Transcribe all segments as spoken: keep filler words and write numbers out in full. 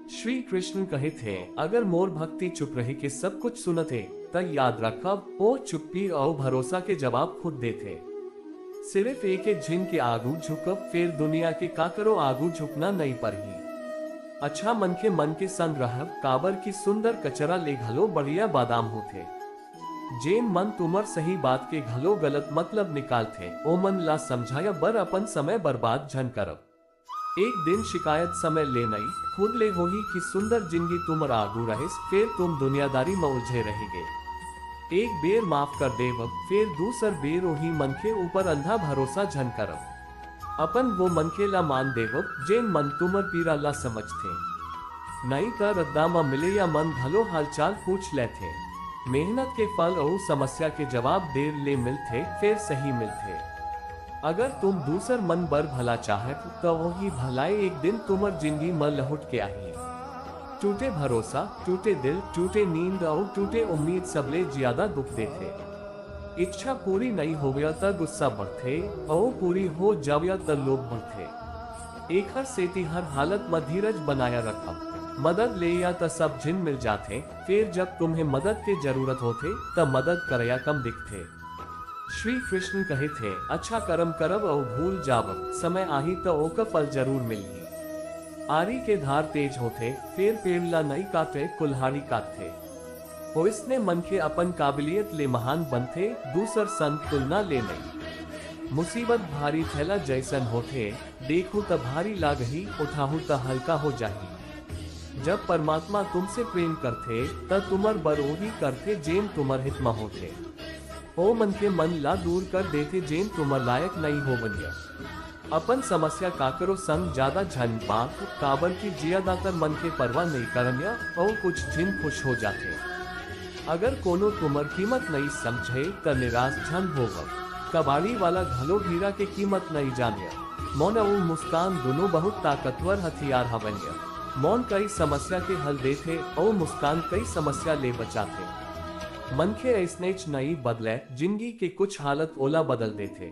श्री कृष्ण कहे थे, अगर मोर भक्ति चुप रहे के सब कुछ सुनथे, त याद रखब, ओ चुप्पी अउ भरोसा के जवाब खुद देथे। सिर्फ एक एक झिन के आगू झुकब, फेर दुनिया के काकरो आगू झुकना नइ परही। अच्छा मनखे मन के संग रहब, काबर की सुंदर कचरा ले घलो बढ़िया बादाम होथे। जेन मन तुमर सही बात के घलो गलत मतलब निकालथे, ओमन ला समझाया बर अपन समय बर्बाद झन करब। एक दिन शिकायत समय ले नइ, खुद ले होही कि सुंदर जिंदगी तुमर आगू रहिस, फेर तुम दुनियादारी म उलझे रहिगे। एक बेर माफ कर देवब, फेर दूसर बेर ओही मनखे ऊपर अंधा भरोसा झन करब। अपन वो मनखे ला मान देवब, जेन मन तुमर पीरा ला समझथे। नइ त रद्दा म मिले या मन घलो हालचाल पूछ लेथे। मेहनत के फल अउ समस्या के जवाब देर ले मिलथे, फेर सही मिलथे। अगर तुम दूसर मन बर भला चाहत, त वही भलाई एक दिन तुमर जिंदगी म लहुट के आही। टूटे भरोसा, टूटे दिल, टूटे नींद अउ टूटे उम्मीद सबले जियादा दुख देथे। इच्छा पूरी नइ होवय त गुस्सा बढ़थे, अउ पूरी हो जावय त लोभ बढ़थे। एखर सेती हर हालत म धीरज बनाया रखव। मदद ले या त सब झिन मिल जाथे, फेर जब तुम्हें मदद के जरूरत होथे, त मदद करया कम दिखथे। श्री कृष्ण कहे थे, अच्छा कर्म करब अउ भूल जावब, समय आही त ओकर फल जरूर मिलही। आरी के धार तेज होथे, फेर पेड़ ला नइ काटे, कुल्हाड़ी काटथे। ओइसने मनखे अपन काबिलियत ले महान बनथे, दूसर संग तुलना ले नइ। मुसीबत भारी थैला जैसन होथे, देखहू त भारी लागही, उठाहू त हल्का हो जाही। जब परमात्मा तुमसे प्रेम करथे, त तुमर बर ओही करथे, जेन तुमर हित म होथे। ओ मनखे मन ला दूर कर देथे, जेन तुमर लायक नइ होवन या। अपन समस्या काकरो संग जादा झन बांट, काबर कि जियादातर मनखे परवाह नइ करन या, अउ कुछ झिन खुश हो जाथे। अगर कोनो तुमर कीमत नइ समझे, त निराश झन होवव। कबाड़ी वाला घलो हीरा के कीमत नइ जाने। मौन अउ मुस्कान दुनों बहुत ताकतवर हथियार हवन या। मौन कई समस्या के हल देथे, अउ मुस्कान कई समस्या ले बचाथे। मनखे अइसनेच नइ बदले, जिंदगी के कुछ हालत ओला बदल देथे।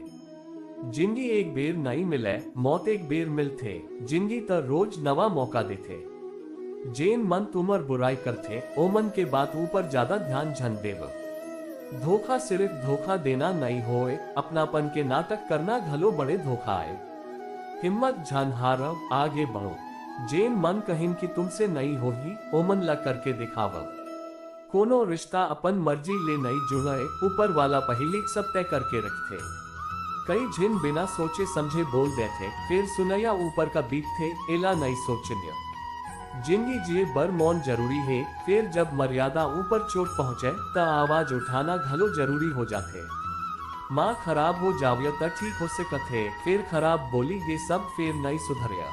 जिंदगी एक बेर नइ मिले, मौत एक बेर मिलथे, जिंदगी त रोज नवा मौका देथे। जेन मन तुमर बुराई करथे, ओमन के बात ऊपर जादा ध्यान झन देव। धोखा सिर्फ धोखा देना नइ होय, अपनापन के नाटक करना घलो बड़े धोखा आय। हिम्मत झन हारव, आगे बढ़ो। जेन मन कहिन कि तुमसे नइ होही, ओमन ला करके दिखावव। कोनो रिश्ता अपन मर्जी ले नइ जुड़य, ऊपर वाला पहिली सब तय करके रखथे। कई झिन बिना सोचे समझे बोल देथे, फेर सुनइया ऊपर का बीतथे, एला नइ सोचनिया। जिंदगी जिए बर मौन जरूरी हे, फेर जब मर्यादा ऊपर चोट पहुंचे, त आवाज उठाना घलो जरूरी हो जाथे। माँ खराब हो जावय त ठीक हो सकथे, फेर खराब बोली गे सब फेर नइ सुधरय।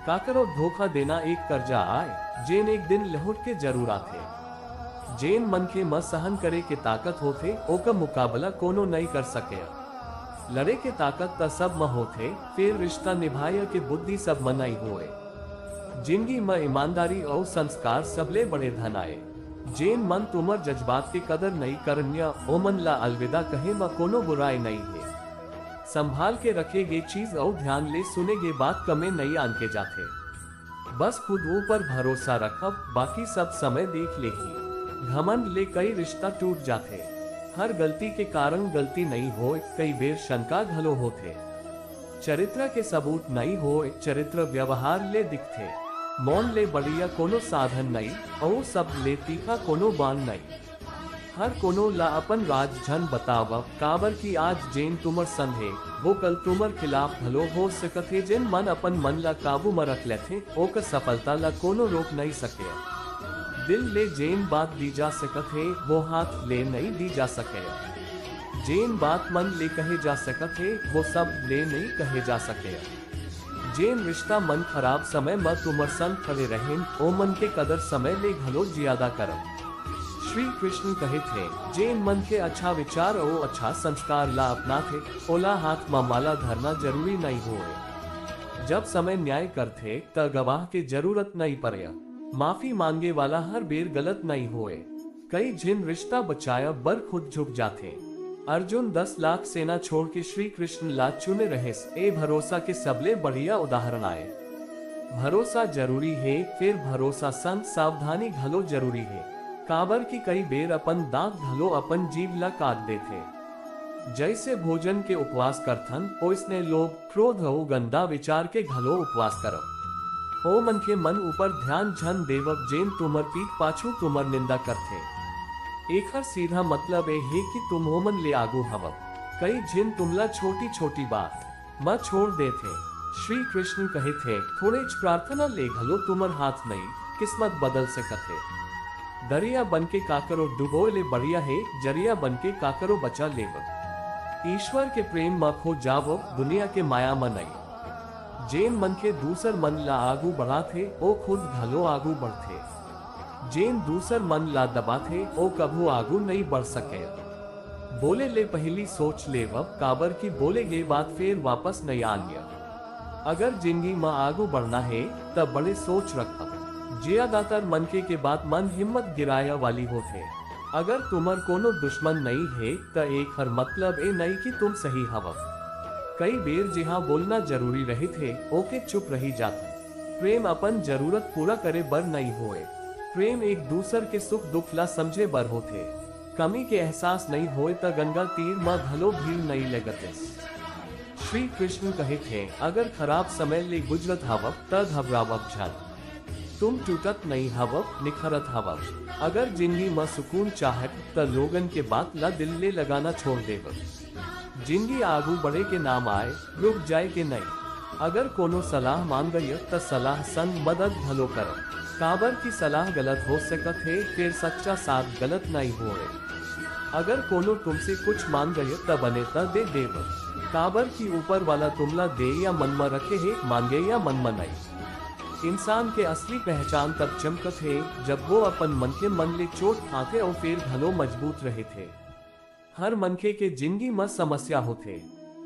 काकरो धोखा देना एक कर्जा आय, जेन एक दिन लहुट के जरूर आथे। जेन मनखे म सहन करे के ताकत होथे, ओकर मुकाबला कोनो नइ कर सकय। लड़े के ताकत त सब म होथे, फेर रिश्ता निभाय के बुद्धि सब म नइ होय। जिंदगी म ईमानदारी अउ संस्कार सबले बड़े धन आय। जेन मन तुमर जज्बात के कदर नइ करन या, ओमन ला अलविदा कहे म कोनो बुराई नइ हे। संभाल के रखे गे चीज अउ ध्यान ले सुने गे बात कमे नइ आन के जाथे। बस खुद ऊपर भरोसा रखव, बाकी सब समय देख लेही। घमंड ले कई रिश्ता टूट जाथे। हर गलती के कारण गलती नइ होय, कई बेर शंका घलो होथे। चरित्र के सबूत नइ होय, चरित्र व्यवहार ले दिखथे। मौन ले बढ़िया कोनो साधन नइ, अउ सब ले तीखा कोनो बाण नइ। हर कोनो ला अपन राज झन बतावव, काबर कि आज जेन तुमर संग हे, वो कल तुमर खिलाफ घलो हो सकत हे। जेन मन अपन मन ला काबू म रख लेथे, ओकर सफलता ला कोनो रोक नइ सके। दिल ले जेन बात दी जा सकत हे, वो हाथ ले नइ दी जा सके। जेन बात मन ले कहे जा सकत हे, वो सब ले नइ कहे जा सके। जेन रिश्ता मन खराब समय म तुमर संग खड़े रहेन, ओमन के कदर समय ले घलो जियादा करव। श्री कृष्ण कहे थे, जेन मन के अच्छा विचार अउ अच्छा संस्कार ला अपनाथे, ओला हाथ म माला धरना जरूरी नइ होय। जब समय न्याय करथे, त गवाह के जरूरत नइ पड़य। माफी मांगे वाला हर बेर गलत नइ होय। कई झिन रिश्ता बचाय बर खुद झुक जाथे। अर्जुन दस लाख सेना छोड़ के श्री कृष्ण ला चुने रहेस, ए भरोसा के सबले बढ़िया उदाहरण आय। भरोसा जरूरी हे, फेर भरोसा संग सावधानी घलो जरूरी हे, काबर कि कई बेर अपन दांत घलो अपन जीभ ला काट देथे। जइसे भोजन के उपवास करथन, ओइसने लोभ, क्रोध अउ गंदा विचार के घलो उपवास करव। ओ मनखे मन ऊपर ध्यान झन देवव, जेन तुम्हर पीठ पाछू तुम्हर निंदा करथे। एखर सीधा मतलब ए हे कि तुम ओमन ले आगू हवव। कई झिन तुमला छोटी-छोटी बात म छोड़ देथे। श्री कृष्ण कहिथे, थोड़ेच प्रार्थना ले घलो तुम्हर हाथ नई किस्मत बदल सकत हे। दरिया बन के काकरो डुबोय ले बढ़िया हे, जरिया बन के काकरो बचा लेव। ईश्वर के प्रेम म खो जावव, दुनिया के माया म नई। जेन मनखे दूसर मन ला आगू बढ़ाथे, ओ खुद घलो आगू बढ़थे। जेन दूसर मन ला दबाथे, ओ कभू आगू नई बढ़ सके। बोले ले पहिली सोच लेवव, काबर कि बोले गे बात फेर वापस नई आनिया। अगर जिंदगी म आगू बढ़ना हे, त बड़े सोच रखव। ज्यादातर मनखे के बात मन हिम्मत गिराया वाली होथे। अगर तुम्हर कोनो दुश्मन नई हे, त एखर मतलब ए नई कि तुम सही हवव। कई बेर जिहां बोलना जरूरी रहिथे, ओके चुप रही जाथे। प्रेम अपन जरूरत पूरा करे बर नई होए। प्रेम एक दूसर के सुख दुख ला समझे बर होथे। कमी के एहसास नई होए, त गंगा तीर म घलो भीड़ नई लगतिस। श्री कृष्ण कहिथे, अगर खराब समय ले गुजरत हवव, त घबरावव झन। तुम टूटत नई हवव, निखरत हवव। अगर जिंदगी म सुकून चाहत, त लोगन के बात ला दिल ले लगाना छोड़ देवव। जिंदगी आगू बढ़े के नाम आए, रुक जाए के नई। अगर कोनो सलाह मांगय, त सलाह संग मदद घलो करव। काबर कि सलाह गलत हो सकत हे, फेर सच्चा साथ गलत नई होए। अगर कोनो तुमसे कुछ मांगय, त बने त दे देवव। काबर कि ऊपर वाला तुमला दे या मन म रखे हे, मांगे या मन म नई। इंसान के असली पहचान तब चमकत हे, जब वो अपन मन के मन ले चोट खाथे अउ फेर घलो मजबूत रहिथे। हर मनखे के जिंदगी म समस्या होथे,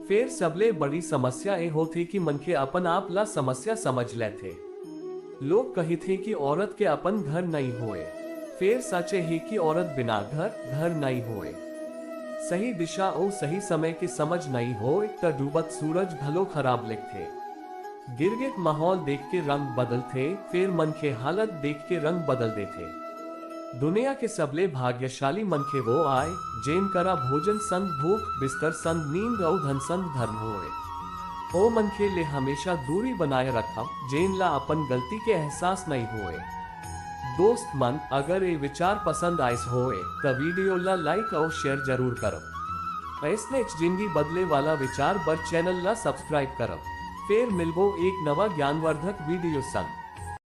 फेर सबले बड़ी समस्या ए होथे कि मनखे अपन आप ला समस्या समझ लेथे। लोग कहिथे कि औरत के अपन घर नई होए, फेर सच ए हे कि औरत बिना घर, घर नई होए। सही दिशा अउ सही समय के समझ नई होए, त डूबत सूरज घलो खराब लगथे। गिरगिट माहौल देख के रंग बदलथे, फेर मनखे हालत देख के रंग बदल देथे। दुनिया के सबले भाग्यशाली मनखे वो आय, जेन करा भोजन संग भूख, बिस्तर संग नींद अउ धन संग धर्म होए। ओ मनखे ले हमेशा दूरी बनाए रखव, जेन ला अपन गलती के एहसास नई होए। दोस्त मन, अगर ए विचार पसंद आइस होए, त video ला like अउ share जरूर करव। अइसनेच जिंदगी बदले वाला विचार बर channel ला subscribe करव। फेर मिलबो एक नवा ज्ञानवर्धक video संग।